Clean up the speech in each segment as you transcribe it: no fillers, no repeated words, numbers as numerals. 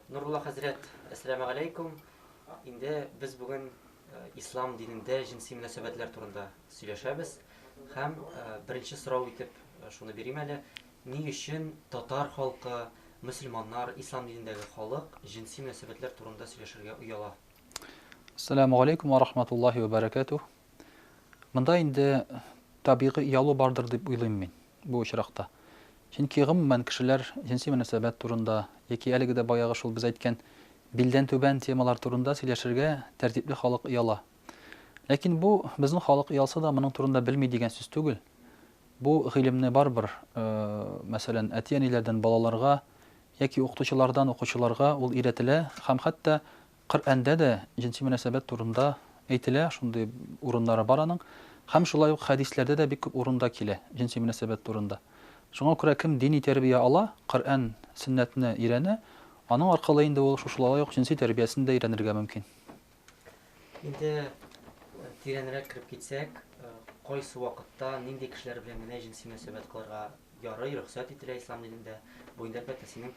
Нурулла хәзрәт, әссәламә галәйкүм. Инде без бүген ислам динендә җенси мөнәсәбәтләр турында сөйләшәбез. Һәм беренче сорау итеп шуны бирим әле. Ни өчен татар халкы, мөселманнар, ислам динендәге халык җенси мөнәсәбәтләр турында сөйләшергә ояла? Ассаламу алейкум ва рахматуллахи ва баракатух. Монда инде табигый оялу бардыр дип уйлыйм мин бу очракта. Чөнки гомумән кешеләр җенси мөнәсәбәт турында яки әлеге дә баягы шул без әйткән билдән түбән темалар турында сөйләшергә тәртипле халык ояла. Ләкин бу безнең халык оялса да моның турында белми дигән сүз түгел. Бу гыйлемне барыбер, мәсәлән, әти-әниләрдән балаларга яки укытучылардан укучыларга ул өйрәтелә һәм хәтта Коръәндә дә җенси мөнәсәбәт турында әйтелә, шундый урыннары бар аның. Һәм шулай ук хәдисләрдә дә бик күп урында килә җенси мөнәсәбәт турында. Шуңа күрә кем дини тәрбия ала, Коръән, сөннәтне өйрәнә, аның аркылы инде ул шушылай ук җенси тәрбиясен дә өйрәнергә мөмкин. Инде тирәнрәк кереп китсәк, кайсы вакытта, нинди кешеләр белән генә җенси мөнәсәбәт кылырга ярый, рөхсәт ителә ислам динендә? Бу инде, әлбәттә, синең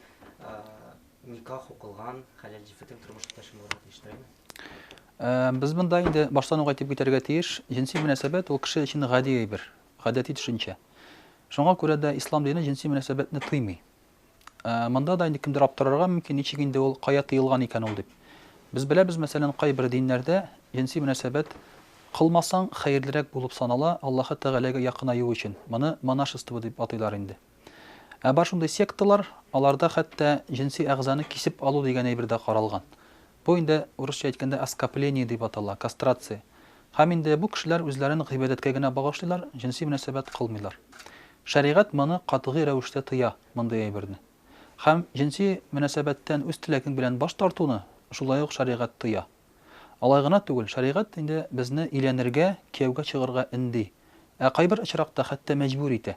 Никах укылган хәләл җефетең тормыш иптәшең булырга тиеш, дөресме? Без монда инде баштан ук әйтеп китәргә тиеш, җенси мөнәсәбәт ул кеше өчен гади әйбер, гадәти төшенчә. Шуңа күрә дә ислам дине җенси мөнәсәбәтне тыймый. Монда да инде кемдер аптырарга мөмкин, ничек инде ул кая тыелган икән ул дип. Без беләбез, мәсәлән, кайбер диннәрдә җенси мөнәсәбәт кылмасаң хәерлерәк булып санала, Аллаһы Тәгаләгә якынаю өчен. Моны монашество дип атыйлар инде. Ә бар шундый секталар, аларда хәтта җенси әгъзаны кисеп алу дигән әйбер дә каралган. Бу инде, урысча әйткәндә, оскопление дип атала, кастрация. Һәм инде бу кешеләр үзләрен гыйбадәткә генә багышлыйлар, җенси мөнәсәбәт кылмыйлар. Шәригать моны катгый рәвештә тыя, мондый әйберне. Һәм җенси мөнәсәбәттән үз теләгең белән баш тартуны шулай ук шәригать тыя. Алай гына түгел, шәригать инде безне өйләнергә, кияүгә чыгарга өнди. Ә кайбер очракта хәтта мәҗбүр итә.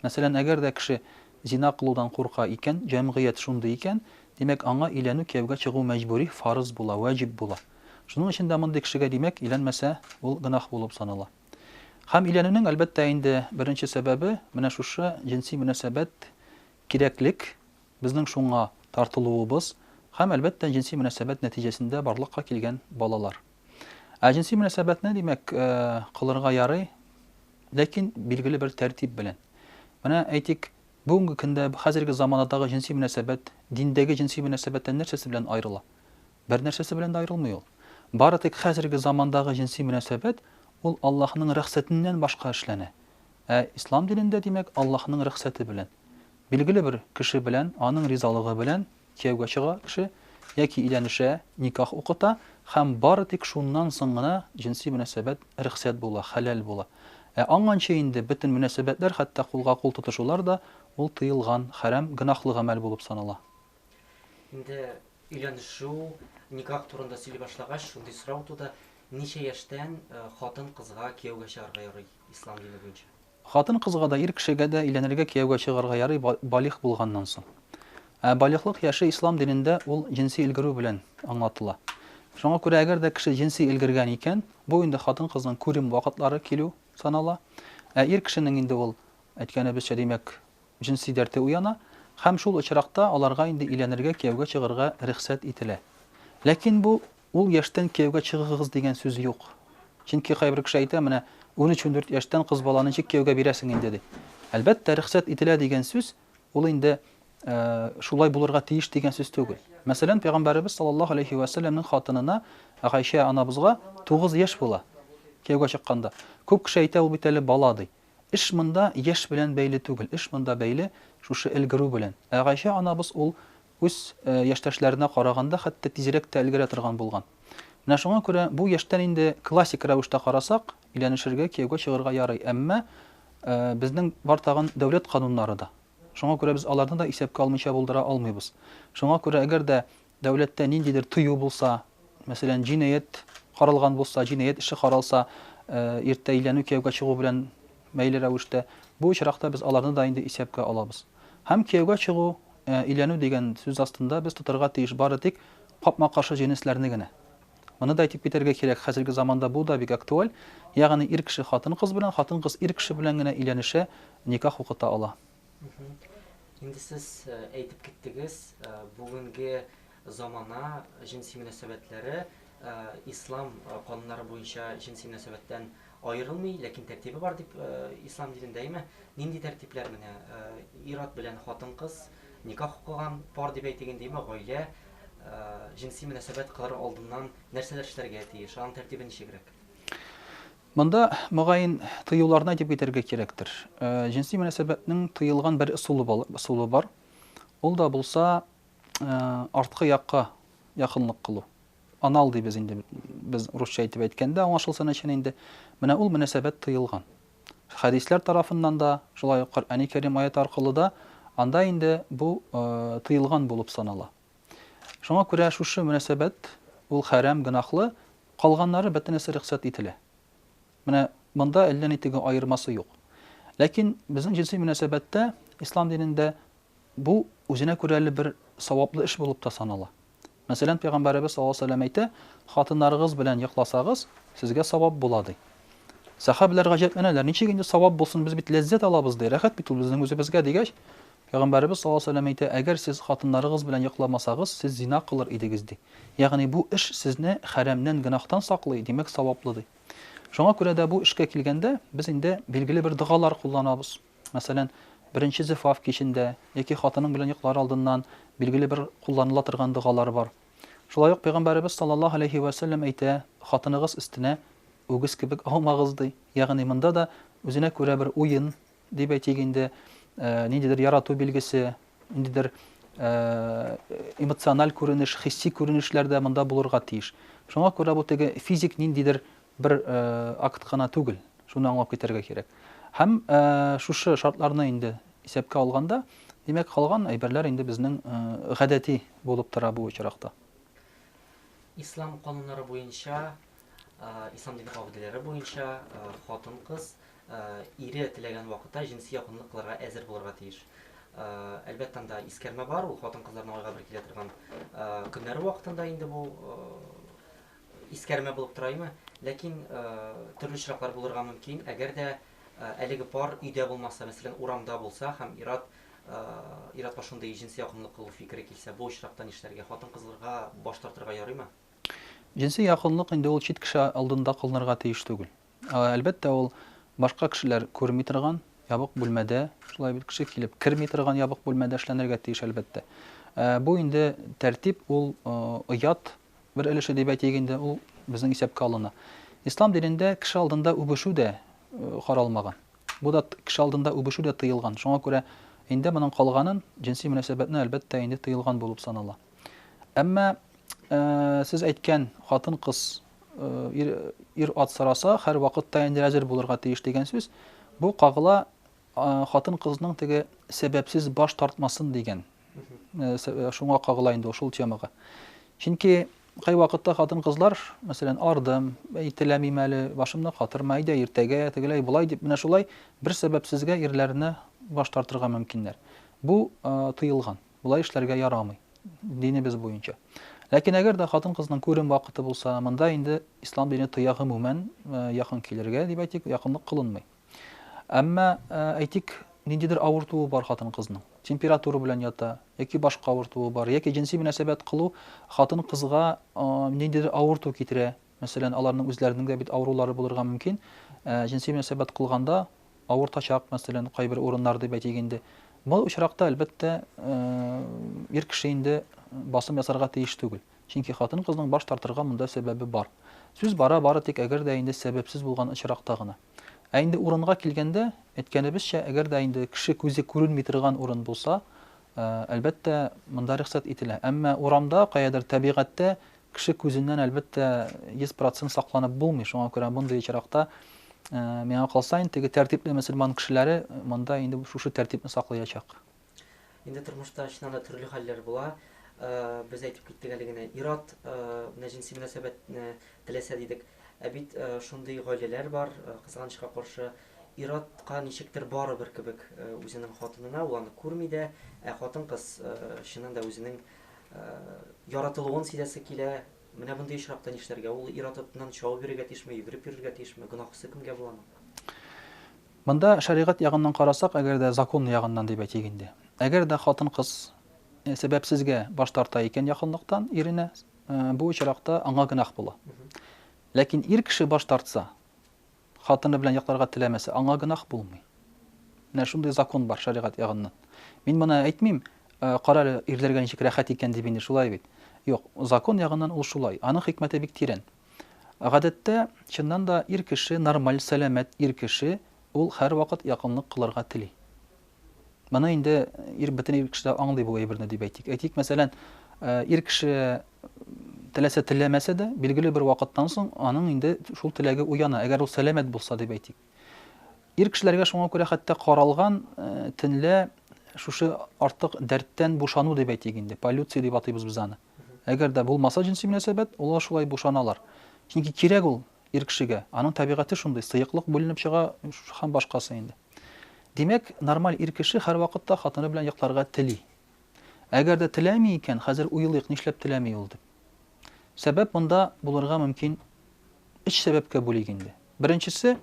Мәсәлән, әгәр дә кеше зина кылудан курка икән, җәмгыять шундый икән, димәк, аңа өйләнү, кияүгә чыгу мәҗбүри, фарыз була, ваҗиб була. Шуның өчен дә мондый кешегә, димәк, өйләнмәсә, ул гөнаһ булып санала. Һәм өйләнүнең, әлбәттә инде, беренче сәбәбе, менә шушы җенси мөнәсәбәт кирәклек, безнең шуңа тартылуыбыз һәм, әлбәттә, җенси мөнәсәбәт нәтиҗәсендә барлыкка килгән балалар. Ә җенси мөнәсәбәтне, димәк, кылырга ярый, ләкин билгеле бер тәртип белән. Менә, әйтик, бүгенге көндә, хәзерге заманадагы җенси мөнәсәбәт диндәге җенси мөнәсәбәттән нәрсәсе белән аерыла? Бер нәрсәсе белән дә аерылмый ул. Бары тик хәзерге замандагы җенси мөнәсәбәт ул Аллаһның рөхсәтеннән башка эшләнә. Ә ислам динендә, димәк, Аллаһның рөхсәте белән. Билгеле бер кеше белән, аның ризалыгы белән кияүгә чыга кеше яки өйләнешә, никах укыта һәм бары тик шуннан соң гына җенси мөнәсәбәт рөхсәт була, хәләл була. Ә аңганчы инде бөтен мөнәсәбәтләр, хәтта кулга-кул тотышулар да, ул тыелган, хәрам, гөнаһлы гамәл булып санала. Инде өйләнешү, никах турында сөйли башлагач, шундый сорау туды, ничә яшьтән хатын-кызга кияүгә чыгарга ярый ислам дине буенча? Хатын-кызга да, ир кешегә дә өйләнергә, кияүгә чыгарга ярый балигъ булганнан соң. Ә балигълык яше ислам динендә ул җенси өлгерү белән аңлатыла. Шуңа күрә әгәр дә кеше җенси өлгергән икән, бу инде хатын-кызның күрем вакытлары килү санала. Ә ир кешенең инде ул, әйткәнебезчә, димәк, җенси дәрте уяна һәм шул очракта аларга инде өйләнергә, кияүгә чыгарга рөхсәт ителә. Ләкин бу Ул яшьтән кияүгә чыгыгыз дигән сүз юк. Чөнки кайбер кеше әйтә, менә 13-14 яшьтән кыз баланы ничек кияүгә бирәсең инде, ди. Әлбәттә, рөхсәт ителә дигән сүз, ул инде шулай булырга тиеш дигән сүз түгел. Мәсәлән, пәйгамбәребез саллаллаһу алейхи ва сәлләмнең хатынына Гайшә анабызга 9 яшь була кияүгә чыкканда. Күп кеше әйтә, ул бит әле бала, ди. Эш монда яшь белән бәйле түгел, эш монда бәйле шушы өлгерү белән. Ә Гайшә анабыз ул үз яшьтәшләренә караганда хәтта тизрәк тә өлгерә торган булган. Менә шуңа күрә бу яшьтән инде классик рәвештә карасак, өйләнешергә, кияүгә чыгарга ярый. Әмма безнең бар тагын дәүләт кануннары да. Шуңа күрә без аларны да исәпкә алмыйча булдыра алмыйбыз. Шуңа күрә әгәр дә дәүләттә ниндидер тыю булса, мәсәлән, җинаять каралган булса, җинаять эше каралса, иртә өйләнү, кияүгә чыгу белән бәйле рәвештә, бу очракта без аларны да инде исәпкә алабыз. Һәм кияүгә чыгу, өйләнү дигән сүз астында без тотарга тиеш бары тик капма-каршы җенесләрне генә. Моны да әйтеп китәргә кирәк, хәзерге заманда бу да бик актуаль, ягъни ир кеше хатын-кыз белән, хатын-кыз ир кеше белән генә өйләнешә, никах укыта ала. Инде сез әйтеп киттегез, бүгенге замана җенси мөнәсәбәтләре ислам кануннары буенча җенси мөнәсәбәттән аерылмый, ләкин тәртибе бар дип ислам динендә, әйме? Нинди тәртипләр менә ир-ат белән хатын-кыз никах укыган пар дип әйтик инде, әйме, гаилә җенси мөнәсәбәт кылыр алдыннан нәрсәләр эшләргә тиеш, аның тәртибе ничегрәк? Монда, мөгаен, тыюларны әйтеп китәргә кирәктер. Җенси мөнәсәбәтнең тыелган бер ысулы бар. Ул да булса арткы якка якынлык кылу. Анал дибез инде без русча итеп әйткәндә, аңлашылсын өчен инде. Менә ул мөнәсәбәт тыелган. Хәдисләр тарафыннан да, шулай ук Коръәни Кәрим аяты аркылы да анда инде бу тыелган булып санала. Шуңа күрә шушы мөнәсәбәт ул хәрам, гөнаһлы, калганнары бөтенесе рөхсәт ителә. Менә монда әллә ни теге аермасы юк. Ләкин безнең җенси мөнәсәбәттә ислам динендә бу үзенә күрә әле бер саваплы эш булып та санала. Мәсәлән, пәйгамбәребез саллаллаһу алейһи ва сәлләм әйтә, хатыннарыгыз белән йокласагыз, сезгә савап була, ди. Сәхабәләр гаҗәпләнәләр, ничек инде савап булсын, без бит ләззәт алабыз, ди, рәхәт бит ул безнең үзебезгә, дигәч, пәйгамбәребез саллаллаһу алейһи ва сәлләм әйтә, әгәр сез хатыннарыгыз белән йокламасагыз, сез зина кылыр идегез, ди. Ягъни бу эш сезне хәрәмнән, гөнаһтан саклый, димәк, саваплы, ди. Шуңа күрә дә бу эшкә килгәндә, без инде билгеле бер догалар кулланабыз. Мәсәлән, беренче зифаф кичендә яки хатының белән йоклар алдыннан билгеле бер кулланыла торган догалар бар. Шулай ук Пәйгамбәребез саллаллаһу алейһи вә сәлләм әйтә, хатыныгыз өстенә үгез кебек аумагыз, ди. Ягъни монда да үзенә күрә бер уен дип әйтик инде, ниндидер ярату билгесе, ниндидер эмоциональ күренеш, хисси күренешләр дә монда булырга тиеш. Шуңа күрә бу теге физик ниндидер бер акт кына түгел. Шуны аңлап китәргә кирәк. Һәм шушы шартларны инде исәпкә алганда, димәк, калган әйберләр инде безнең гадәти булып тора бу очракта. Ислам кануннары буенча, ислам дине кагыйдәләре буенча хатын-кыз ире теләгән вакытта җенси якынлык кылырга әзер булырга тиеш. Әлбәттә, анда искәрмә бар, ул хатын-кызларның айга бер килә торган көннәре вакытында инде бу искәрмә булып тора име. Ләкин төрле очраклар булырга мөмкин. Әгәр дә әлеге пар өйдә булмаса, мәсәлән, урамда булса һәм ир-ат ир-атка шундый җенси якынлык кылу фикере килсә, бу очракта нишләргә? Хатын-кызларга баш тартырга ярыймы? Җенси якынлык инде ул чит кеше алдында кылынырга тиеш түгел. Әлбәттә, ул башка кешеләр күрми торган ябык бүлмәдә, шулай бит, кеше килеп керми торган ябык бүлмәдә эшләнергә тиеш, әлбәттә. Бу инде тәртип, ул оят бер өлеше дип әйтик инде, ул безнең исәпкә алына. Ислам динендә кеше алдында үбешү дә каралмаган. Бу да кеше алдында үбешү дә тыелган. Шуңа күрә инде моның калганын, җенси мөнәсәбәтне, әлбәттә, инде тыелган булып санала. Әмма сез әйткән хатын-кыз ир-ат сораса, һәрвакытта инде әзер булырга тиеш дигән сүз, бу кагыла хатын-кызның теге сәбәпсез баш тартмасын дигән. Шуңа кагыла инде ул, шул темага. Чөнки кайвакытта хатын-кызлар, мәсәлән, ардым, әй, теләмим әле, башымны катырма, әйдә иртәгә, тегеләй, болай дип, менә шулай бер сәбәпсезгә ирләрне баш тартырга мөмкиннәр. Бу тыелган. Болай эшләргә ярамый, динебез буенча. Ләкин әгәр дә хатын-кызның күрем вакыты булса, монда инде ислам дине тыя гомумән якын килергә, дип әйтик, якынлык кылынмый. Әмма, әйтик, ниндидер авыртуы бар хатын-кызның, температура белән ята, яки башка авыртуы бар, яки җенси мөнәсәбәт кылу хатын-кызга ниндидер авырту китерә, мәсәлән, аларның үзләренең дә бит авырулары булырга мөмкин, җенси мөнәсәбәт кылганда авыртачак, мәсәлән, кайбер урыннар дип әйтик инде. Бу очракта, әлбәттә, ир кеше инде басым ясарга тиеш түгел. Чөнки хатын-кызның баш тартырга монда сәбәбе бар. Сүз бара бары тик әгәр дә инде сәбәпсез булган очракта гына. Ә инде урынга килгәндә, әйткәнебезчә, әгәр дә инде кеше күзе күренми торган урын булса, әлбәттә, монда рөхсәт ителә. Әмма урамда, каядыр табигатьтә Кеше күзеннән, әлбәттә, 100 процент сакланып булмый, шуңа күрә мондый очракта, миңа калса, инде теге тәртипле мөселман кешеләре монда инде шушы тәртипне саклаячак. Инде тормышта чыннан да төрле хәлләр була. Без әйтеп киттек әле генә, ир-ат менә җенси мөнәсәбәтне теләсә дидек. Ә бит шундый гаиләләр бар, кызганычка каршы, ир-атка ничектер барыбер кебек үзенең хатынына, ул аны күрми дә, ә хатын-кыз чыннан да үзенең яратылуын сизәсе килә. Менә мондый очракта нишләргә? Ул ир-атыннан чабып йөрергә тиешме, йөгереп йөрергә тиешме? Гөнаһысы кемгә була аның? Монда шәригать ягыннан карасак, әгәр дә закон ягыннан дип әйтик инде. Әгәр дә хатын-кыз сәбәпсезгә баш тарта икән якынлыктан иренә, бу очракта аңа гөнаһ була. Ләкин ир кеше баш тартса, хатыны белән йокларга теләмәсә, аңа гөнаһ булмый. Менә шундый закон бар шәригать ягыннан. Мин моны әйтмим, кара әле, ирләргә ничек рәхәт икән дип инде, шулай бит. Юк, закон ягыннан ул шулай. Аның хикмәте бик тирән. Гадәттә, чыннан да ир кеше, нормаль, сәламәт ир кеше, ул һәрвакыт якынлык кылырга тели. Моны инде ир, бөтен ир кеше дә аңлый бу әйберне дип әйтик. Әйтик, мәсәлән, ир кеше теләсә теләмәсә дә, билгеле бер вакыттан соң аның инде шул теләге уяна, әгәр ул сәламәт булса дип әйтик. Ир кешеләргә шуңа күрә хәтта каралган төнлә шушы артык дәрттән бушану дип әйтик инде, полюция дип атыйбыз без аны. Әгәр дә булмаса җенси мөнәсәбәт, алар шулай бушаналар. Чөнки кирәк ул ир кешегә, аның табигате шундый, сыеклык бүленеп чыга һәм башкасы инде. Димәк, нормаль ир кеше һәрвакытта хатыны белән йокларга тели. Әгәр дә теләми икән, хәзер уйлыйк, нишләп теләми ул дип. Сәбәп монда булырга мөмкин өч сәбәпкә бүлик инде. Беренчесе,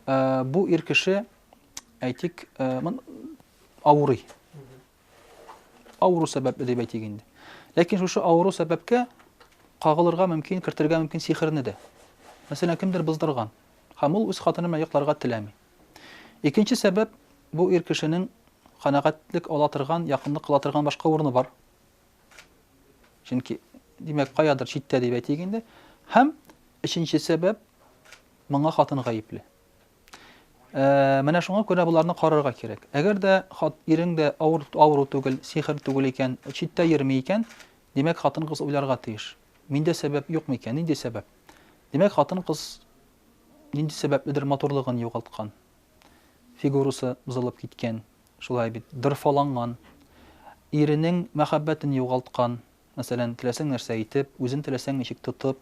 бу ир кеше, әйтик, авырый. Авыру сәбәпле дип әйтик инде. Ләкин шушы авыру сәбәпкә кагылырга мөмкин, кертергә мөмкин сихерне дә. Мәсәлән, кемдер боздырган һәм ул үз хатыны белән йокларга теләми. Икенче сәбәп, бу ир кешенең канәгатьлек ала торган, якынлык кыла торган башка урыны бар. Чөнки, димәк, каядыр читтә дип әйтик инде. Һәм өченче сәбәп, моңа хатын гаепле. Ә, менә шуңа күрә боларны карарга кирәк. Әгәр дә хат ирең дә авыр авыру түгел, сихер түгел икән, читтә йөрми икән, димәк, хатын-кыз уйларга тиеш. Миндә сәбәп юк микән? Нинди сәбәп? Димәк, хатын-кыз нинди сәбәпледер матурлыгын югалткан, фигурасы бозылып киткән, шулай бит, дорфаланган, иренең мәхәббәтен югалткан, мәсәлән, теләсәң нәрсә әйтеп, үзен теләсәң ничек тотып,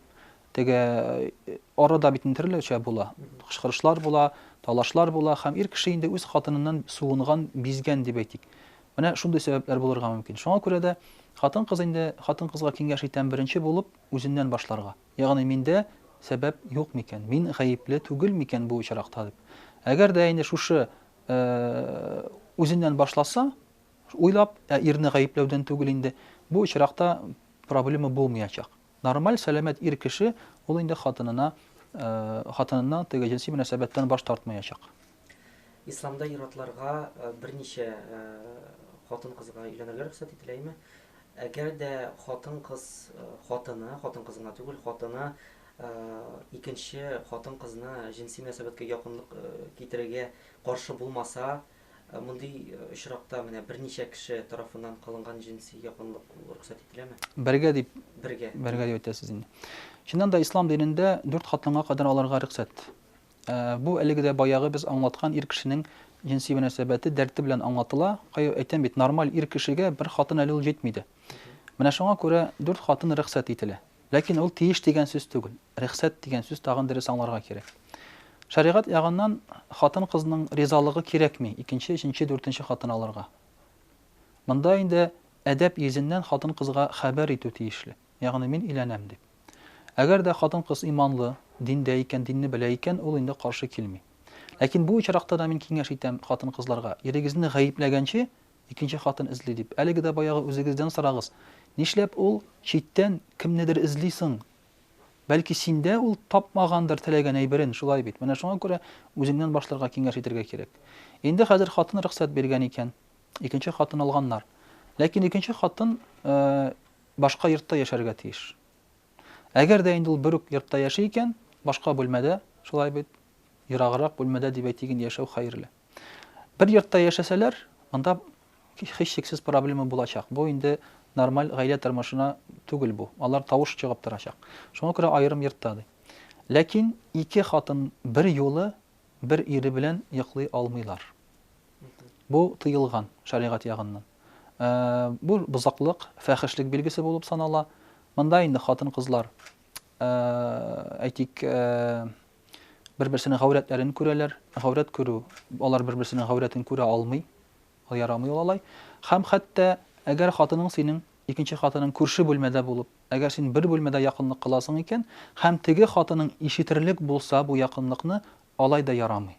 теге арада бит төрлечә була, кычкырышлар була, талашлар була һәм ир кеше инде үз хатыныннан суынган, бизгән дип әйтик. Менә шундый сәбәпләр булырга мөмкин. Шуңа күрә дә хатын-кыз инде, хатын-кызга киңәш итәм беренче булып үзеннән башларга. Ягъни миндә сәбәп юк микән, мин гаепле түгел микән бу очракта дип. Әгәр дә инде шушы үзеннән башласа, уйлап, ә ирне гаепләүдән түгел инде, бу очракта проблема булмаячак. Нормаль, сәламәт ир кеше ул инде хатынына хатыныннан теге җенси мөнәсәбәттән баш тартмаячак. Исламда ир-атларга берничә хатын-кызга өйләнергә рөхсәт ителәме? Әгәр дә хатын-кыз хатыны, хатын-кыз гына түгел, хатыны икенче хатын-кызны җенси мөнәсәбәткә якынлык китерергә каршы булмаса, мондый очракта менә берничә кеше тарафыннан кылынган җенси якынлык ул рөхсәт ителәме? Бергә дип. Бергә. Бергә дип әйтәсез инде. Чыннан да ислам динендә дүрт хатынга кадәр алырга рөхсәт. Бу әлеге дә баягы без аңлаткан ир кешенең җенси мөнәсәбәте дәрте белән аңлатыла. Кая әйтәм бит, нормаль ир кешегә бер хатын әле ул җитми дә. Менә шуңа күрә дүрт хатын рөхсәт ителә. Ләкин ул тиеш дигән сүз түгел. Рөхсәт дигән сүз тагын дөрес аңларга кирәк. Шәригать ягыннан хатын-кызның ризалыгы кирәкми икенче, өченче, дүртенче хатын алырга. Монда инде әдәп йөзеннән хатын-кызга хәбәр итү тиешле. Ягъни мин өйләнәм дип. Әгәр дә хатын-кыз иманлы, диндә икән, динне белә икән, ул инде каршы килми. Ләкин бу очракта да мин киңәш итәм хатын-кызларга, ирегезне гаепләгәнче, икенче хатын эзли дип, әлеге дә баягы үзегездән сорагыз, нишләп ул читтән кемнедер эзли соң? Бәлки синдә ул тапмагандыр теләгән әйберен, шулай бит? Менә шуңа күрә үзеңнән башларга киңәш итәргә кирәк. Инде хәзер хатын рөхсәт биргән икән, икенче хатын алганнар. Ләкин икенче хатын башка йортта яшәргә тиеш. Әгәр дә инде ул бер үк йортта яши икән, башка бүлмәдә, шулай бит, ераграк бүлмәдә дип әйтик инде, яшәү хәерле. Бер йортта яшәсәләр, монда һичшиксез проблема булачак. Бу инде нормаль гаилә тормышына түгел бу. Алар тавыш чыгып торачак. Шуңа күрә аерым йортта ди. Ләкин ике хатын бер юлы бер ире белән йоклый алмыйлар. Бу тыелган шәригать ягыннан. Бу бозаклык, фәхешлек билгесе булып санала. Монда инде хатын-кызлар, әйтик, бер-берсенең гаурәтләрен күрәләр. Гаурәт күрү, алар бер-берсенең гаурәтен күрә алмый. Ул ярамый ул алай. Һәм хәтта әгәр хатының синең, икенче хатының күрше бүлмәдә булып, әгәр син бер бүлмәдә якынлык кыласың икән, һәм теге хатының ишетерлек булса бу якынлыкны, алай да ярамый.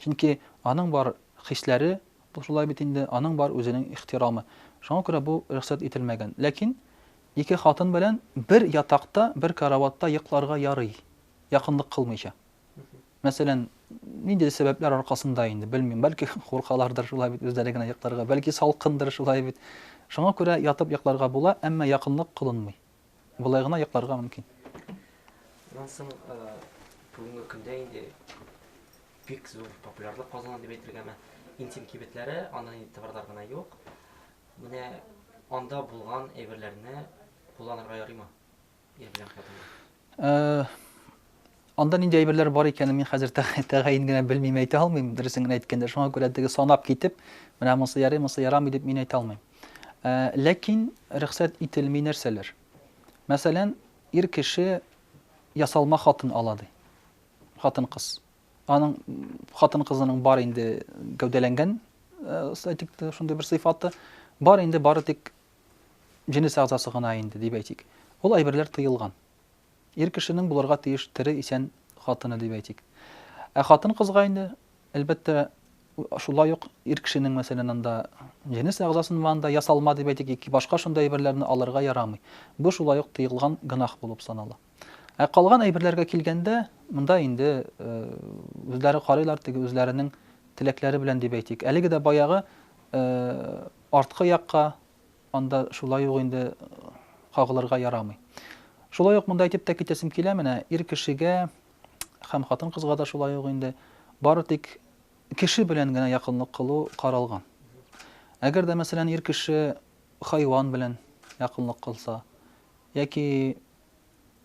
Чөнки аның бар хисләре, бу шулай бит инде, аның бар үзенең ихтирамы. Шуңа күрә бу рөхсәт ителмәгән. Ләкин ике хатын белән бер ятакта, бер караватта йокларга ярый, якынлык кылмыйча. Мәсәлән, ниндидер сәбәпләр аркасында инде, белмим, бәлки куркалардыр шулай бит үзләре генә йокларга, бәлки салкындыр шулай бит. Шуңа күрә ятып йокларга була, әмма якынлык кылынмый. Болай гына йокларга мөмкин. Аннан соң бүгенге көндә инде бик зур популярлык казанган дип әйтергәме, интим кибетләре, анда инде товарлар гына юк. Менә анда булган әйберләрне кулланырга ярыймы? Ир белән хатынга. Э, анда нинди әйберләр бар икәнен мин хәзер тәгаен генә белмим, әйтә алмыйм, дөресен генә әйткәндә. Шуңа күрә теге санап китеп, менә монысы ярый, монысы ярамый дип мин әйтә алмыйм. Э, ләкин рөхсәт ителми нәрсәләр? Мәсәлән, ир кеше ясалма хатын ала ди. Хатын-кыз. Аның хатын-кызының бар инде гәүдәләнгән, э, әйтик, шундый бер сыйфаты, бар инде бары тик җенес әгъзасы гына инде, дип әйтик. Ул әйберләр тыелган. Ир кешенең булырга тиеш тере исән хатыны дип әйтик. Ә хатын-кызга инде, әлбәттә, шулай ук ир кешенең, мәсәлән, анда җенес әгъзасын анда ясалма дип әйтик, яки башка шундый әйберләрне алырга ярамый. Бу шулай ук тыелган гөнаһ булып санала. Ә калган әйберләргә килгәндә, монда инде үзләре карыйлар, теге үзләренең теләкләре белән дип әйтик. Әлеге дә баягы арткы якка анда шулай ук инде кагылырга ярамый. Шулай ук монда әйтеп тә китәсем килә, менә ир кешегә һәм хатын-кызга да шулай ук инде бары тик кеше белән генә якынлык кылу каралган. Әгәр дә, мәсәлән, ир кеше хайван белән якынлык кылса, яки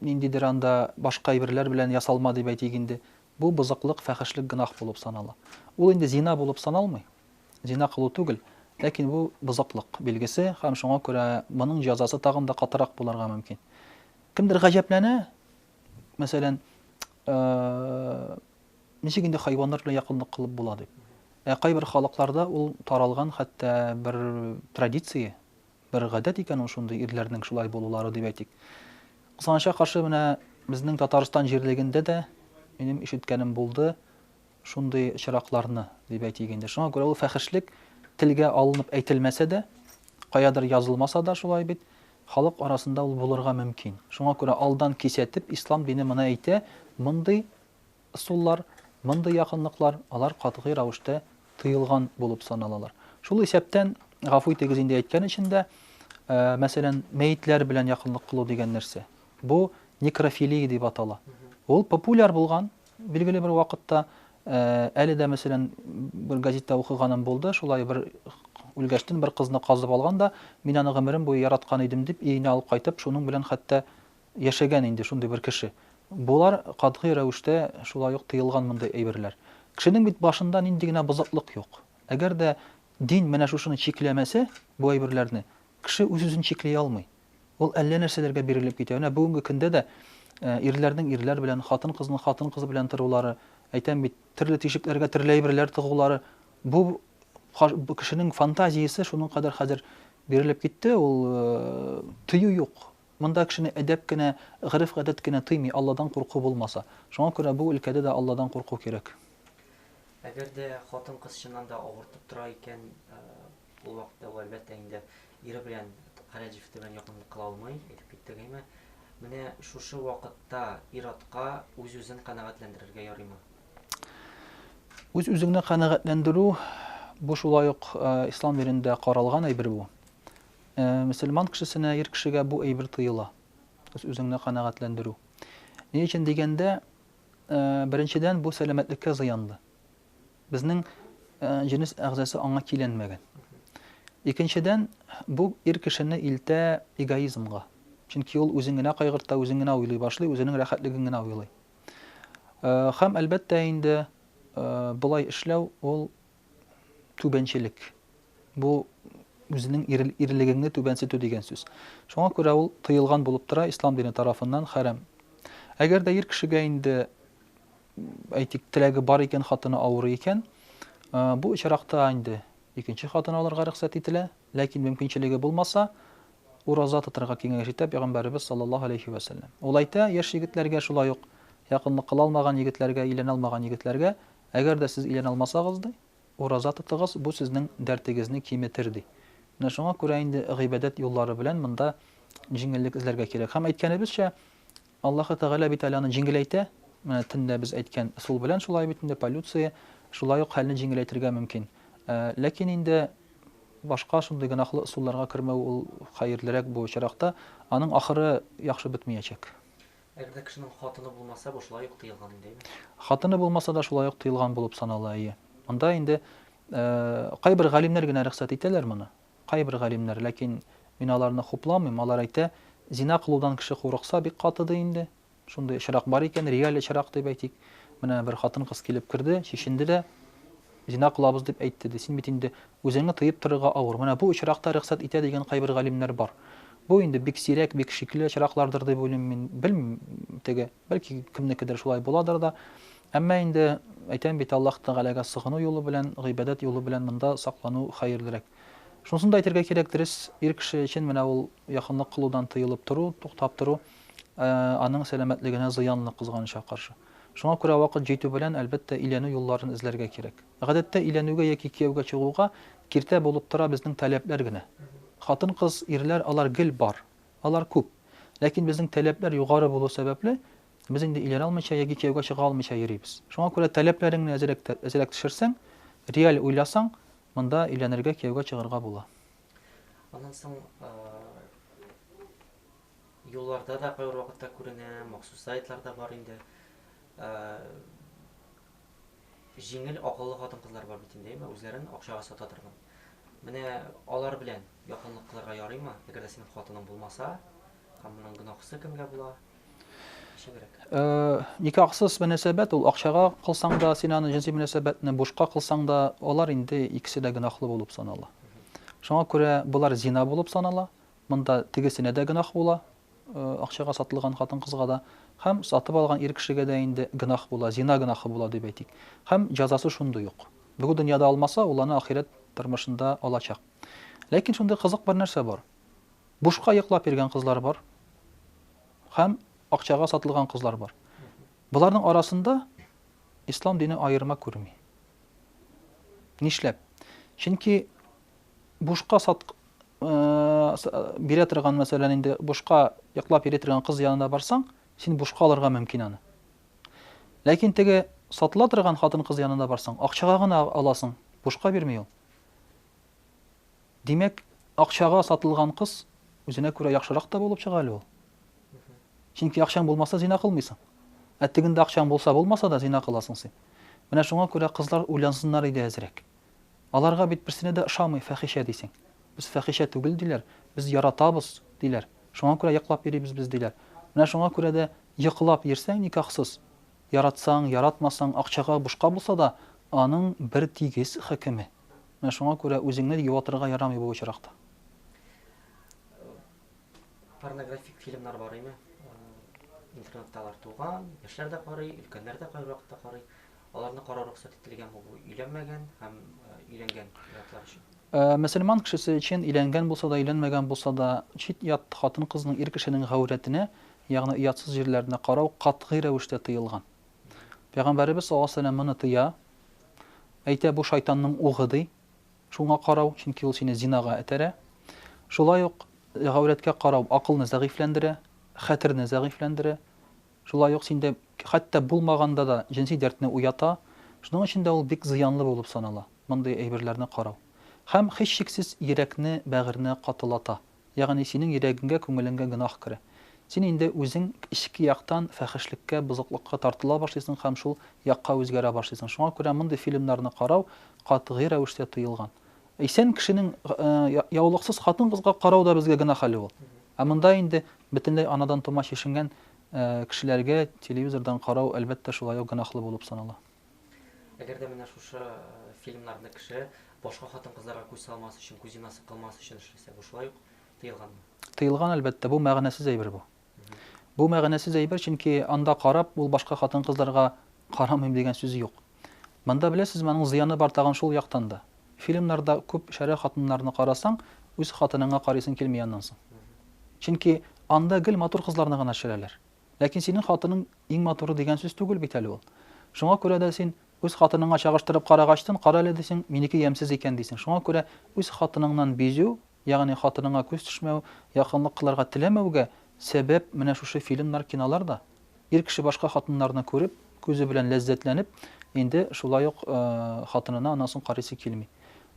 ниндидер анда башка әйберләр белән ясалма дип әйтик инде, бу бозыклык, фәхешлек гөнаһ булып санала. Ул инде зина булып саналмый, зина кылу түгел, ләкин бу бозыклык билгесе һәм шуңа күрә моның җәзасы тагын да катырак булырга мөмкин. Кемдер гаҗәпләнә, мәсәлән, ничек инде хайваннар белән якынлык кылып була дип. Ә кайбер халыкларда ул таралган хәтта бер традиция, Бер гадәт икән ул шундый ирләрнең шулай булулары дип әйтик. Кызганычка каршы, менә безнең Татарстан җирлегендә дә минем ишеткәнем булды шундый очракларны дип әйтик инде. Шуңа күрә ул фәхешлек телгә алынып әйтелмәсә дә, каядыр язылмаса да шулай бит, халык арасында ул булырга мөмкин. Шуңа күрә алдан кисәтеп, ислам дине моны әйтә, мондый ысуллар, мондый якынлыклар, алар катгый рәвештә тыелган булып саналалар. Шул исәптән, гафу итегез инде әйткән өчен дә, мәсәлән, мәетләр белән якынлык кылу дигән нәрсә. Бу некрофилия дип атала. Ул популяр булган билгеле бер вакытта, әле дә, мәсәлән, бер газетта укыганым булды, шулай бер үлгәчтен бер кызны казып алган да, мин аны гомерем буе яраткан идем дип, өенә алып кайтып, шуның белән хәтта Яшәгән инде шундый бер кеше. Болар катгый рәвештә шулай ук тыелган мондый әйберләр. Кешенең бит башында нинди генә бозыклык юк. Әгәр дә дин менә шушыны чикләмәсә, бу әйберләрне, кеше үз-үзен чикли алмый. Ул әллә нәрсәләргә бирелеп китә. Менә бүгенге көндә дә ирләрнең ирләр белән, хатын-кызның хатын-кыз белән торулары, әйтәм бит, төрле тишекләргә төрле әйберләр тыгулары, бу кешенең фантазиясе шуның кадәр хәзер бирелеп китте, ул тыю юк. Монда кешене әдәп кенә, гореф-гадәт кенә тыймый, Алладан курку булмаса. Шуңа күрә бу өлкәдә дә Алладан курку кирәк. Әгәр дә хатын-кыз чыннан да авыртып тора икән, ул вакытта ул, әлбәттә инде, ире белән, хәләл җефете белән якынлык кыла алмый, әйтеп киттек, әйме? Менә шушы вакытта ир-атка үз-үзен канәгатьләндерергә ярыймы? Үз-үзеңне канәгатьләндерү, бу шулай ук ислам динендә каралган әйбер бу. Мөселман кешесенә, ир кешегә бу әйбер тыела. Үз-үзеңне канәгатьләндерү. Ни өчен дигәндә, беренчедән, бу сәламәтлеккә зыянлы. Безнең җенес әгъзасы аңа киләнмәгән. Икенчедән, бу ир кешене илтә эгоизмга. Чөнки ул үзен генә кайгырта, үзен генә уйлый башлый, үзенең рәхәтлеген генә уйлый. Һәм, әлбәттә инде, болай эшләү ул түбәнчелек. Бу үзенең ирлегеңне түбәнсетү дигән сүз. Шуңа күрә ул тыелган булып тора ислам дине тарафыннан хәрам. Әгәр дә ир кешегә инде әйтик, теләге бар икән, хатыны авырый икән, бу очракта инде икенче хатын алырга рөхсәт ителә, ләкин мөмкинчелеге булмаса, ураза тотырга киңәш итә пәйгамбәребез саллаллаһу алейхи ва сәлләм. Ул әйтә, яшь егетләргә шулай ук якынлык кыла алмаган егетләргә, өйләнә алмаган егетләргә, әгәр дә сез өйләнә алмасагыз, ди, Ураза тотыгыз, бу сезнең дәртегезне киметер, ди. Менә шуңа күрә инде гыйбадәт юллары белән монда җиңеллек эзләргә кирәк. Һәм әйткәнебезчә, Аллаһы Тәгалә бит әле аны җиңеләйтә. Менә төнлә без әйткән ысул белән шулай бит инде поллюция, шулай ук хәлне җиңеләйтергә мөмкин. Ләкин инде башка шундый гөнаһлы ысулларга кермәү ул хәерлерәк бу очракта. Аның ахыры яхшы бетмиячәк. Әгәр дә кешенең хатыны булмаса, бу шулай ук тыелган инде, әйеме? Хатыны булмаса да шулай ук тыелган булып санала, әйе. Монда инде кайбер галимнәр генә рөхсәт итәләр моны. Кайбер галимнәр, ләкин мин аларны хупламыйм, алар әйтә, зина кылудан кеше курыкса, бик каты ди инде. Шундый очрак бар икән, реаль очрак дип әйтик. Менә бер хатын-кыз килеп керде, чишенде дә, зина кылабыз дип әйтте ди. Син бит инде үзеңне тыеп торырга авыр. Менә бу очракта рөхсәт итә дигән кайбер галимнәр бар. Бу инде бик сирәк, бик шикле очраклардыр дип уйлыйм мин. Белмим, теге, бәлки кемнекедер шулай буладыр да. Әмма инде, әйтәм бит, Аллаһ Тәгаләгә сыгыну юлы белән, гыйбадәт юлы белән монда саклану хәерлерәк. Шунысын да әйтергә кирәк, дөрес, ир кеше өчен менә ул якынлык кылудан тыелып тору, туктап тору, аның сәламәтлегенә зыянлы, кызганычка каршы. Шуңа күрә вакыт җитү белән, әлбәттә, өйләнү юлларын эзләргә кирәк. Гадәттә, өйләнүгә яки кияүгә чыгуга киртә булып тора безнең таләпләр генә. Хатын-кыз, ирләр, алар гел бар, алар күп. Ләкин безнең таләпләр югары булу сәбәпле, без инде өйләнә алмыйча яки кияүгә чыга алмыйча йөрибез. Шуңа күрә таләпләреңне әзрәк тә, әзрәк төшерсәң, реаль уйласаң, монда өйләнергә, кияүгә чыгарга була. Аннан соң юлларда да кайбер вакытта күренә, махсус сайтларда бар инде. Җиңел акыллы хатын-кызлар бар бит инде, әйме, үзләрен акчага сата торган. Менә алар белән якынлык кылырга ярыймы, әгәр дә синең хатының булмаса, һәм моның гөнаһысы кемгә була? Ничегрәк? Никахсыз мөнәсәбәт ул акчага кылсаң да, син аны җенси мөнәсәбәтне бушка кылсаң да, алар инде икесе дә гөнаһлы булып санала. Шуңа күрә болар зина булып санала. Монда тегесенә дә гөнаһ була, акчага сатылган хатын-кызга да, һәм сатып алган ир кешегә дә инде гөнаһ була, зина гөнаһы була дип әйтик. Һәм җәзасы шундый ук. Бу дөньяда алмаса, ул аны ахирәт тормышында алачак. Ләкин шундый кызык бер нәрсә бар. Бушка йоклап йөргән кызлар бар һәм акчага сатылган кызлар бар. Боларның арасында ислам дине аерма күрми. Нишләп? Чөнки бушка сат бирә торган, мәсәлән, инде бушка йоклап йөри торган кыз янына барсаң, син бушка алырга мөмкин аны. Ләкин теге сатыла торган хатын-кыз янына барсаң, акчага гына аласың, бушка бирми ул. Димәк, акчага сатылган кыз үзенә күрә яхшырак та булып чыга әле ул. Чөнки акчаң булмаса, зина кылмыйсың. Ә тегендә акчаң булса, булмаса да зина кыласың син. Менә шуңа күрә кызлар уйлансыннар иде әзрәк. Аларга бит берсенә дә ошамый фәхишә дисең. Без фәхишә түгел, диләр, без яратабыз, диләр. Шуңа күрә йоклап йөрибез без, диләр. Менә шуңа күрә дә йоклап йөрсәң никахсыз, яратсаң, яратмасаң, акчага бушка булса да, аның бер тигез хөкеме. Менә шуңа күрә үзеңне юатырга ярамый бу очракта. Порнографик фильмнар бар име? Интернетта алар туган, яшьләр дә карый, өлкәннәр дә кайбер вакытта карый. Аларны карау рөхсәт ителгәнме бу өйләнмәгән һәм өйләнгән ир-атлар өчен? Мөселман кешесе өчен өйләнгән булса да, өйләнмәгән булса да, чит-ят хатын-кызның, ир кешенең гаурәтенә, ягъни оятсыз җирләренә карау катгый рәвештә тыелган. Пәйгамбәребез саллаллаһу галәйһи ва сәлләм моны тыя, әйтә, бу шайтанның угы, ди, шуңа карау, чөнки ул сине зинага этәрә. Шулай ук гаурәткә карау акылны зәгыйфьләндерә, хәтерне зәгыйфьләндерә. Шулай ук синдә хәтта булмаганда да җенси дәртне уята, шуның өчен дә ул бик зыянлы булып санала, мондый әйберләрне карау. Һәм, һичшиксез, йөрәкне, бәгырьне катылата, ягъни синең йөрәгеңгә, күңелеңгә гөнаһ керә. Син инде үзең эчке яктан фәхешлеккә, бозыклыкка тартыла башлыйсың һәм шул якка үзгәрә башлыйсың. Шуңа күрә мондый фильмнарны карау катгый рәвештә тыелган. Исән кешенең яулыксыз хатын-кызга карау да безгә гөнаһ әле ул. Ә монда инде бөтенләй анадан тума чишенгән кешеләргә телевизордан карау, әлбәттә, шулай ук гөнаһлы булып санала. Әгәр дә менә шушы фильмнарны кеше башка хатын-кызларга күз салмас өчен, күз зинасы кылмас өчен эшләсә, бу шулай ук тыелганмы? Тыелган, әлбәттә, бу мәгънәсез әйбер бу. Бу мәгънәсез әйбер, чөнки анда карап, ул башка хатын-кызларга карамыйм дигән сүз юк. Монда, беләсезме, аның зыяны бар тагын шул яктан да. Фильмнарда күп шәрә хатыннарны карасаң, үз хатыныңа карыйсың килми аннан соң. Чөнки анда гел матур кызларны гына төшерәләр. Ләкин синең хатының иң матуры дигән сүз түгел бит әле ул. Шуңа күрә дә син үз хатыныңа чагыштырып карагачтын, кара әле дисең, минеке ямьсез икән дисең. Шуңа күрә үз хатыныңнан бизү, ягъни хатыныңа күз төшмәү, якынлык кылырга теләмәүгә сәбәп менә шушы фильмнар, кинолар да. Ир кеше башка хатыннарны күреп, күзе белән ләззәтләнеп, инде шулай ук хатынына аннан соң карыйсы килми.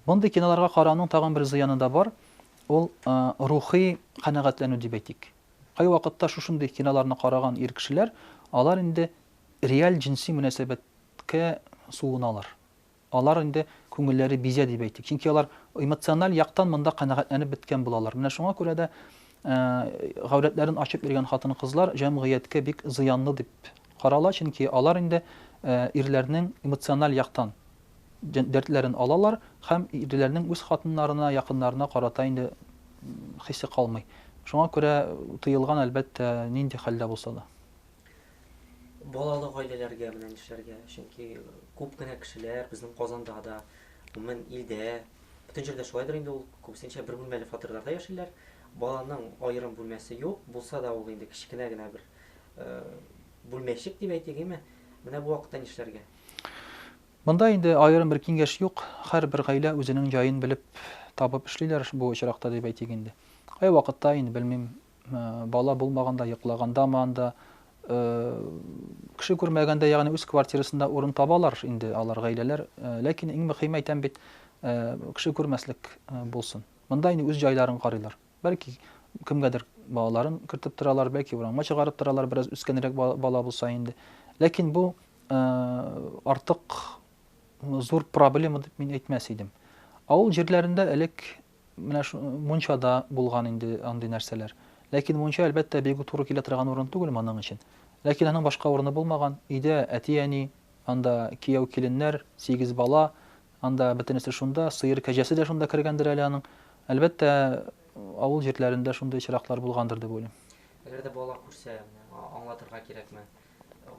Мондый киноларга карауның тагын бер зыяны да бар, ул рухи канәгатьләнү дип әйтик. Кайвакытта шушындый киноларны караган ир кешеләр, алар инде реаль җенси мөнәсәбәткә суыналар. Алар инде күңелләре бизә дип әйтик. Чөнки алар эмоциональ яктан монда канәгатьләнеп беткән булалар. Менә шуңа күрә дә гаурәтләрен ачып йөргән хатын-кызлар җәмгыятькә бик зыянлы дип карала, чөнки алар инде ирләрнең эмоциональ яктан дәртләрен алалар һәм ирләрнең үз хатыннарына, якыннарына карата инде хисе калмый. Шуңа күрә тыелган, әлбәттә, нинди хәлдә булса да. Балалы гаиләләргә менә нишләргә? Чөнки күп кенә кешеләр безнең Казанда да, гомумән илдә, бөтен җирдә шулайдыр инде ул, күбесенчә бер бүлмәле фатирларда яшиләр. Баланың аерым бүлмәсе юк, булса да ул инде кечкенә генә бер бүлмәчек дип әйтик, әйме? Менә бу вакытта нишләргә? Монда инде аерым бер киңәш юк, һәрбер гаилә үзенең җаен белеп, табып эшлиләр бу очракта дип әйтик инде. Кайвакытта инде, белмим, Бала булмаганда, йоклагандамы анда, кеше күрмәгәндә, ягъни үз квартирасында урын табалар инде алар гаиләләр. Ләкин иң мөһиме әйтәм бит, кеше күрмәслек булсын. Монда инде үз җайларын карыйлар. Бәлки кемгәдер балаларын кертеп торалар, бәлки урамга чыгарып торалар, бераз үскәнрәк бала булса инде. Ләкин бу артык зур проблема дип мин әйтмәс идем. Авыл җирләрендә элек Менә шу мунчада булган инде андый нәрсәләр. Ләкин мунча, әлбәттә, бик үк туры килә торган урын түгел моның өчен. Ләкин аның башка урыны булмаган. Өйдә әти-әни, анда кияү-киленнәр, сигез бала, анда бөтенесе шунда, сыер-кәҗәсе дә шунда кергәндер әле аның. Әлбәттә, авыл җирләрендә шундый очраклар булгандыр дип уйлыйм. Әгәр дә бала күрсә, менә аңлатырга кирәкме?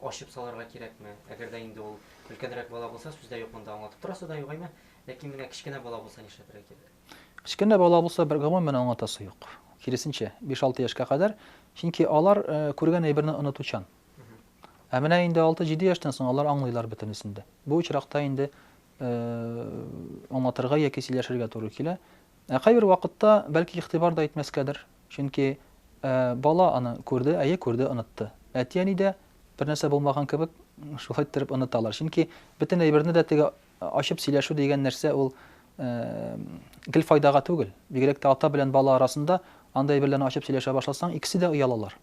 Ачып салырга кирәкме? Әгәр дә инде ул өлкәнрәк бала булса, сүз дә юк, монда аңлатып торасы да юк, әйме? Ләкин менә кечкенә бала булса нишләтергә кирәк? Кечкенә бала булса, бер гомумән аңлатасы юк. Киресенчә, 5-6 яшькә кадәр, чөнки алар күргән әйберне онытучан. Ә менә инде 6-7 яшьтән соң алар аңлыйлар бөтенесен дә. Бу очракта инде аңлатырга яки сөйләшергә туры килә. Ә кайбер вакытта бәлки игътибар да итмәскәдер, чөнки бала аны күрде, әйе, күрде, онытты. Әти-әни дә бер нәрсә булмаган кебек шулай иттереп оныталар. Чөнки бөтен әйберне дә теге Ачып сөйләшү дигән нәрсә ул гел файдага түгел. Бигрәк тә ата белән бала арасында андый әйберләрне ачып сөйләшә башласаң, икесе дә оялалар.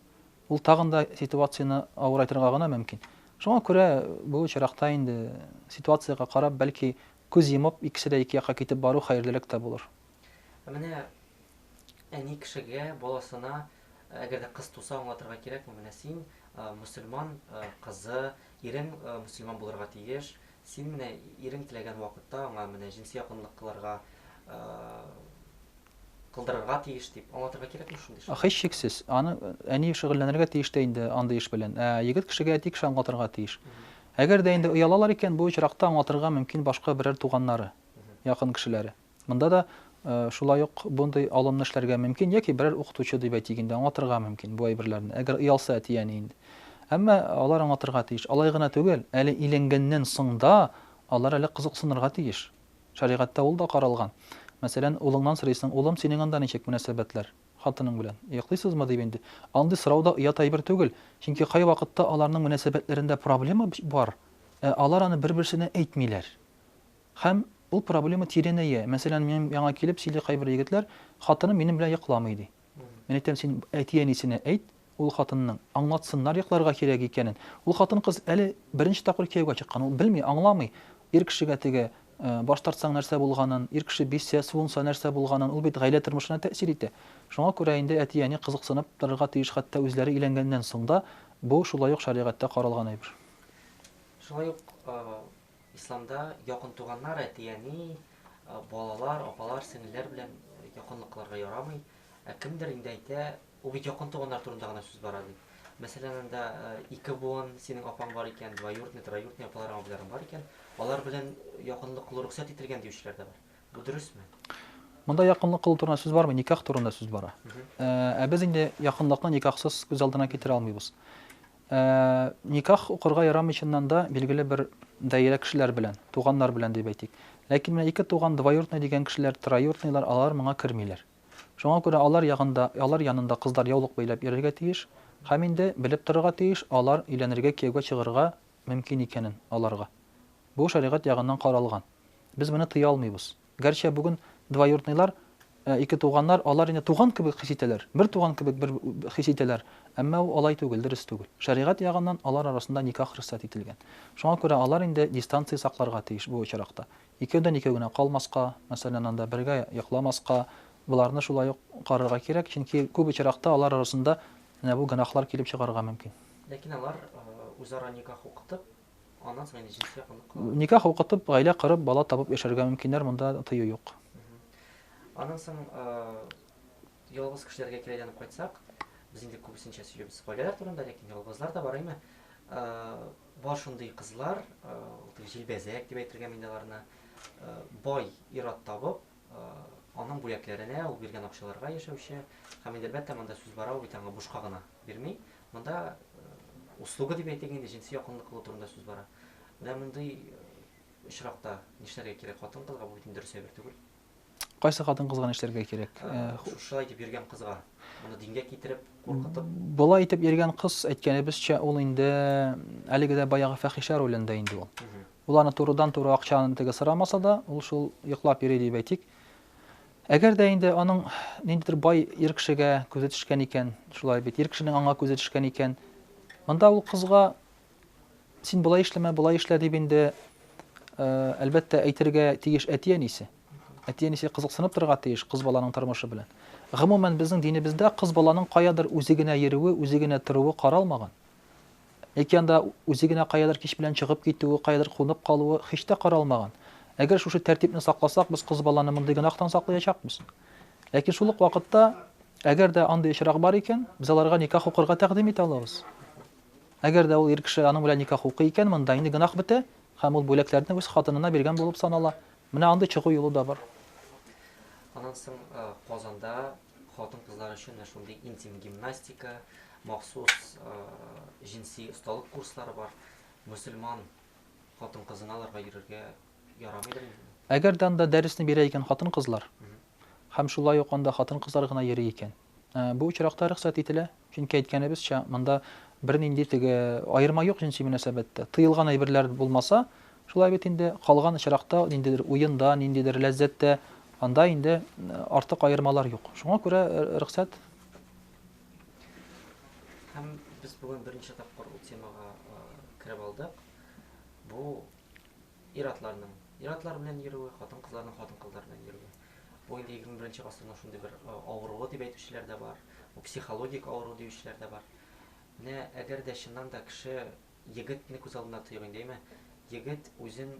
Ул тагын да ситуацияне авырайтырга гына мөмкин. Шуңа күрә бу очракта инде ситуациягә карап, бәлки күз йомып, икесе дә ике якка китеп бару хәерлерәк тә булыр. Ә менә әни кешегә, баласына, әгәр дә кыз туса, аңлатырга кирәкме? Менә син мөселман кызы, ирең мөселман булырга тиеш, Син менә ирең теләгән вакытта аңа менә җенси якынлык кылырга кылдырырга тиеш дип аңлатырга кирәкме шундый шарт? Һичшиксез. Аны әни шөгыльләнергә тиеш тә инде андый эш белән. Ә егет кешегә әти кеше аңлатырга тиеш. Әгәр дә инде оялалар икән, бу очракта аңлатырга мөмкин башка берәр туганнары, якын кешеләре. Монда да шулай ук бундый алымны эшләргә мөмкин яки берәр укытучы дип әйтик инде, аңлатырга мөмкин бу әйберләрне, әгәр оялса әти-әни инде. Әмма алар аңлатырга тиеш. Алай гына түгел, әле өйләнгәннән соң да алар әле кызыксынырга тиеш. Шәригатьтә ул да каралган. Мәсәлән, улыңнан сорыйсың, улым, синең анда ничек мөнәсәбәтләр хатының белән? Йоклыйсызмы дип инде. Андый сорау да оят әйбер түгел. Чөнки кайвакытта аларның мөнәсәбәтләрендә проблема бар, ә алар аны бер-берсенә әйтмиләр. Һәм ул проблема тирәнәя. Мәсәлән, минем яңа килеп сөйли кайбер егетләр, хатыным минем белән йокламый, ди. Мин әйтәм, син әти-әнисенә әйт, ул хатынның, аңлатсыннар йокларга кирәк икәнен. Ул хатын-кыз әле беренче тапкыр кияүгә чыккан, ул белми, аңламый. Ир кешегә теге баш тартсаң нәрсә булганын, ир кеше бизсә, суынса нәрсә булганын, ул бит гаилә тормышына тәэсир итә. Шуңа күрә инде әти-әни кызыксынып торырга тиеш, хәтта үзләре өйләнгәннән соң да, бу шулай ук шәригатьтә каралган әйбер. Шулай ук Исламда якын туганнар, әти-әни, балалар, апалар, сеңелләр белән якынлык кылырга ярамый. Ә кемдер инде әйтә, ул бит якын туганнар турында гына сүз бара дип. Мәсәлән, анда ике буын синең апаң бар икән, двоюродный, троюродный апаларың, абыйларың бар икән, алар белән якынлык кылу рөхсәт ителгән диючеләр дә бар. Бу дөресме? Монда якынлык кылу турында сүз бармый, никах турында сүз бара. Ә без инде якынлыкны никахсыз күз алдына китерә алмыйбыз. Ә, никах укырга ярамый чыннан да билгеле бер даирә кешеләр белән, туганнар белән дип әйтик. Ләкин менә ике туган двоюродный дигән кешеләр, троюродныйлар, алар моңа кермиләр. Шуңа күрә алар ягында, алар янында кызлар яулык бәйләп йөрергә тиеш һәм инде белеп торырга тиеш, алар өйләнергә, кияүгә чыгарга мөмкин икәнен аларга. Бу шәригать ягыннан каралган. Без моны тыя алмыйбыз. Гәрчә бүген двоюродныйлар, ике туганнар, алар инде туган кебек хис итәләр, бер туган кебек бер хис итәләр, әмма ул алай түгел, дөрес түгел. Шәригать ягыннан алар арасында никах рөхсәт ителгән. Шуңа күрә алар инде дистанция сакларга тиеш бу очракта. Икәүдән-икәү генә калмаска, мәсәлән, анда бергә йокламаска, боларны шулай ук карарга кирәк, чөнки күп очракта алар арасында менә бу гөнаһлар килеп чыгарга мөмкин. Ләкин алар үзара никах укытып, аннан соң инде җенси якынлык кылалар. Никах укытып, гаилә корып, бала табып яшәргә мөмкиннәр, монда тыю юк. Аннан соң ялгыз кешеләргә кире әйләнеп кайтсак, без инде күбесенчә сөйлибез гаиләләр турында, ләкин ялгызлар да бар, әйме? Бар шундый кызлар, ул теге җилбәзәк дип әйтергә мин аларны, бай ир-ат табып, аның бүләкләренә, ул биргән акчаларга яшәүче. Һәм инде, әлбәттә, монда сүз бара, ул бит аңа бушка гына бирми. Монда услуга дип әйтик инде, җенси якынлык кылу турында сүз бара. Менә мондый очракта нишләргә кирәк хатын-кызга? Бу бит инде дөрес әйбер түгел. Кайсы хатын-кызга нишләргә кирәк? Шушылай итеп йөргән кызга, моны дингә китереп, куркытып. Болай итеп йөргән кыз, әйткәнебезчә, ул инде әлеге дә баягы фәхишә ролендә инде ул. Ул аны турыдан-туры акчаны теге сорамаса да, ул шул йоклап йөри дип әйтик. Әгәр дә инде аның ниндидер бай ир кешегә күзе төшкән икән, шулай бит, ир кешенең аңа күзе төшкән икән, монда ул кызга Син болай эшләмә, болай эшлә дип инде, әлбәттә, әйтергә тиеш әти-әнисе. Әти-әнисе кызыксынып торырга тиеш кыз баланың тормышы белән. Гомумән, безнең динебездә кыз баланың каядыр үзе генә йөрүе, үзе генә торуы каралмаган. Яки анда үзе генә каядыр кич белән чыгып китүе, каядыр кунып калуы һич тә каралмаган. Әгәр шушы тәртипне сакласак, без кыз баланы мондый гөнаһтан саклаячакбыз. Ләкин шул ук вакытта, әгәр дә андый очрак бар икән, без аларга никах укырга тәкъдим итә алабыз. Әгәр дә ул ир кеше аның белән никах укый икән, монда инде гөнаһ бетә һәм ул бүләкләрне үз хатынына биргән булып санала. Менә андый чыгу юлы да бар. Аннан соң Казанда хатын-кызлар өчен менә шундый интим гимнастика, махсус җенси осталык курслары бар. Мөселман хатын-кызына аларга йөрергә ярамыйдыр инде? Әгәр дә анда дәресне бирә икән хатын-кызлар һәм шулай ук анда хатын-кызлар гына йөри икән, бу очракта рөхсәт ителә. Чөнки әйткәнебезчә, монда бернинди теге аерма юк җенси мөнәсәбәттә. Тыелган әйберләр булмаса, шулай бит инде, калган очракта ниндидер уенда, ниндидер ләззәттә, анда инде артык аермалар юк. Шуңа күрә рөхсәт. Һәм без бүген берничә тапкыр ул темага кереп алдык. Бу ир-атларның ир-атлар белән йөрүе, хатын-кызларның хатын-кызлар белән йөрүе. Бу инде 21 гасырның шундый бер авыруы дип әйтүчеләр дә бар, бу психологик авыру диючеләр дә бар. Менә әгәр дә чыннан да кеше егетне күз алдына тоеп инде, әйме, егет үзен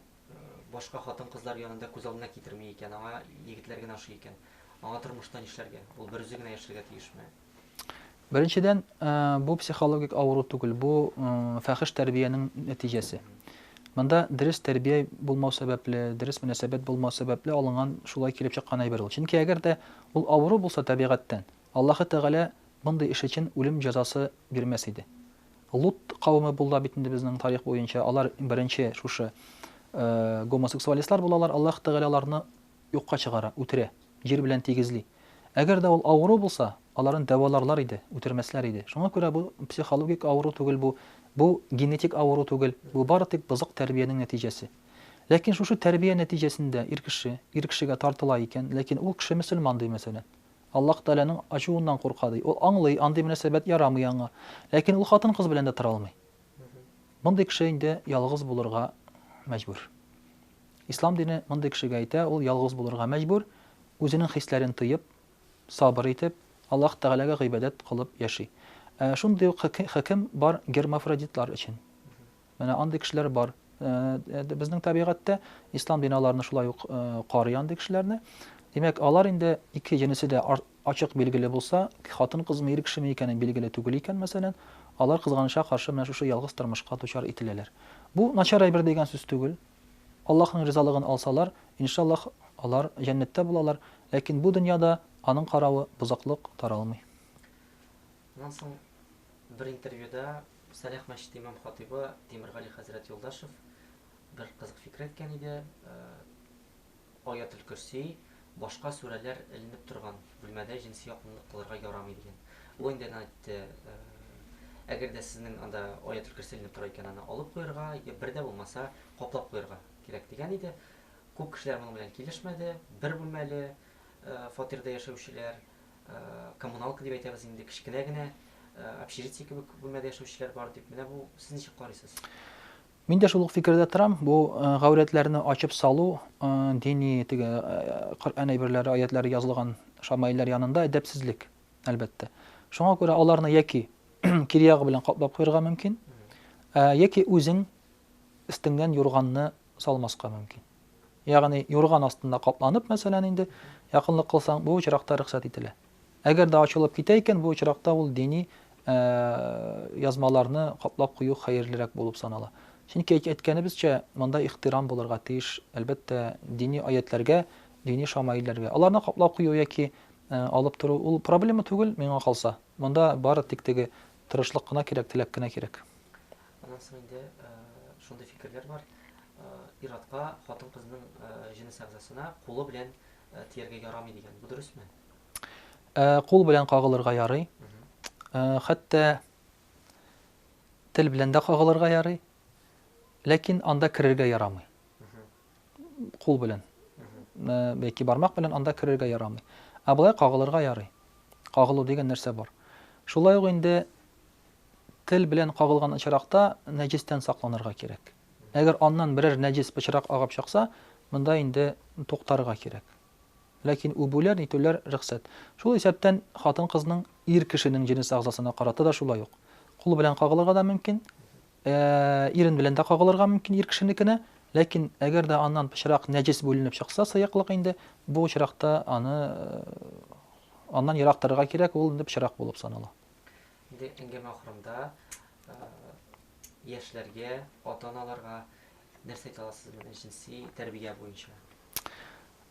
башка хатын-кызлар янында күз алдына китерми икән, аңа егетләр генә ошый икән, аңа тормышта нишләргә? Ул берүзе генә яшәргә тиешме? Беренчедән, бу психологик авыру түгел, бу фәхеш тәрбиянең нәтиҗәсе. Монда дөрес тәрбия булмау сәбәпле, дөрес мөнәсәбәт булмау сәбәпле алынган шулай килеп чыккан әйбер ул. Чөнки әгәр дә ул авыру булса табигатьтән, Аллаһы Тәгалә мондый эш өчен үлем җәзасы бирмәс иде. Лут кавеме булда бит инде безнең тарих буенча, алар беренче шушы гомосексуалистлар булалар, Аллаһы Тәгалә аларны юкка чыгара, үтерә, җир белән тигезли. Әгәр дә ул авыру булса, аларын дәваларлар иде, үтермәсләр иде. Шуңа күрә бу психологик авыру түгел бу, бу генетик авыру түгел, бу бары тик бозык тәрбиянең нәтиҗәсе. Ләкин шушы тәрбия нәтиҗәсендә ир кеше, ир кешегә тартыла икән, ләкин ул кеше мөселман ди, мәсәлән. Аллаһ Тәгаләнең ачуыннан курка ди. Ул аңлый, андый мөнәсәбәт ярамый аңа. Ләкин ул хатын-кыз белән дә тора алмый. Мондый кеше инде ялгыз булырга мәҗбүр. Ислам дине мондый кешегә әйтә, ул ялгыз булырга мәҗбүр, үзенең хисләрен тыеп, сабыр итеп, Аллаһ Тәгаләгә гыйбадәт кылып яши. Ә шундый ук хөкем бар гермафродитлар өчен. Менә андый кешеләр бар. Безнең табигатьтә ислам дине аларны шулай ук карый андый кешеләрне. Димәк, алар инде ике җенесе дә ачык билгеле булса, хатын-кызмы, ир кешеме икәне билгеле түгел икән, мәсәлән, алар кызганычка каршы менә шушы ялгыз тормышка дучар ителәләр. Бу начар әйбер дигән сүз түгел. Аллаһның ризалыгын алсалар, иншаллаһ, алар җәннәттә булалар, ләкин бу дөньяда аның каравы бозыклык таралмый. Аннан соң бер интервьюда Сәлах мәчете имам-хатыйбы Тимергали хәзрәт Юлдашев бер кызык фикер әйткән иде, Аятел-Көрси Башка сүрәләр эленеп торган бүлмәдә җенси якынлык кылырга ярамый дигән. Ул инде әнә әйтте, әгәр дә сезнең анда Аятел Көрси эленеп тора икән, аны алып куярга, я бер дә булмаса каплап куярга кирәк дигән иде. Күп кешеләр моның белән килешмәде. Бер бүлмәле фатирда яшәүчеләр, коммуналка дип әйтәбез инде, кечкенә генә общежитие кебек бүлмәдә яшәүчеләр бар дип. Менә бу сез ничек карыйсыз? Мин дә шул ук фикердә торам. Бу гаурәтләрне ачып салу, дини теге Коръән әйберләре, аятләре язылган шамаилләр янында әдәпсезлек, әлбәттә. Шуңа күрә аларны яки кире ягы белән каплап куярга мөмкин, яки үзең өстеңнән юрганны салмаска мөмкин. Ягъни юрган астында капланып, мәсәлән, инде якынлык кылсаң, бу очракта рөхсәт ителә. Әгәр дә ачылып китә икән, бу очракта ул дини язмаларны каплап кую хәерлерәк булып санала. Чөнки әйткәнебезчә, монда ихтирам булырга тиеш, әлбәттә, дини аятьләргә, дини шамаилләргә. Аларны каплап кую яки алып тору ул проблема түгел, миңа калса. Монда бары тик теге тырышлык кына кирәк, теләк кенә кирәк. Аннан соң инде шундый фикерләр бар, ир-атка хатын-кызның җенес әгъзасына кулы белән тияргә ярамый дигән. Бу дөресме? Кул белән кагылырга ярый. Хәтта тел белән дә кагылырга ярый. Ләкин анда керергә ярамый. Кул белән. Яки бармак белән анда керергә ярамый. Ә болай кагылырга ярый. Кагылу дигән нәрсә бар. Шулай ук инде тел белән кагылган очракта нәҗестән сакланырга кирәк. Әгәр аннан берәр нәҗес пычрак агып чыкса, монда инде туктарга кирәк. Ләкин үбүләр, нитүләр рөхсәт. Шул исәптән хатын-кызның ир кешенең җенес әгъзасына карата да шулай ук. Кул белән кагылырга да мөмкин, ирен белән дә кагылырга мөмкин ир кешенекенә, ләкин әгәр дә аннан пычрак, нәҗес бүленеп чыкса, сыеклык инде, бу очракта аны аннан ерак торырга кирәк, ул инде пычрак булып санала. Инде әңгәмә ахырында яшьләргә, ата-аналарга нәрсә әйтә аласыз менә җенси тәрбия буенча?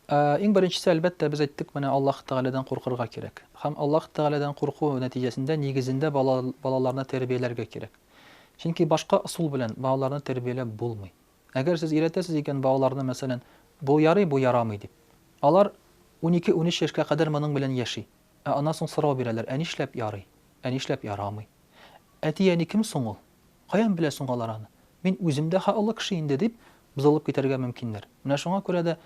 Иң беренчесе, әлбәттә, без әйттек, менә Аллаһ Тәгаләдән куркырга кирәк. Һәм Аллаһ Тәгаләдән курку нәтиҗәсендә, нигезендә балаларны тәрбияләргә кирәк. Чөнки башка ысул белән балаларны тәрбияләп булмый. Әгәр сез өйрәтәсез икән балаларны, мәсәлән, бу ярый, бу ярамый дип. Алар унике-унөч яшькә кадәр моның белән яши. Ә аннан соң сорау бирәләр, ә нишләп ярый, ә нишләп ярамый? Әти-әни кем соң ул? Каян белә соң алар аны? Мин үзем дә олы кеше инде, дип, бозылып китәргә мөмкиннәр. Менә шуңа күрә дә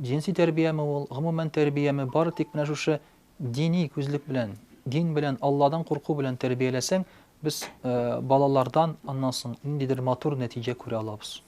җенси тәрбияме ул, гомумән тәрбияме, бары тик менә шушы дини күзлек белән, дин белән, Алладан курку белән тәрбияләсәң, без балалардан аннан соң ниндидер матур нәтиҗә күрә алабыз.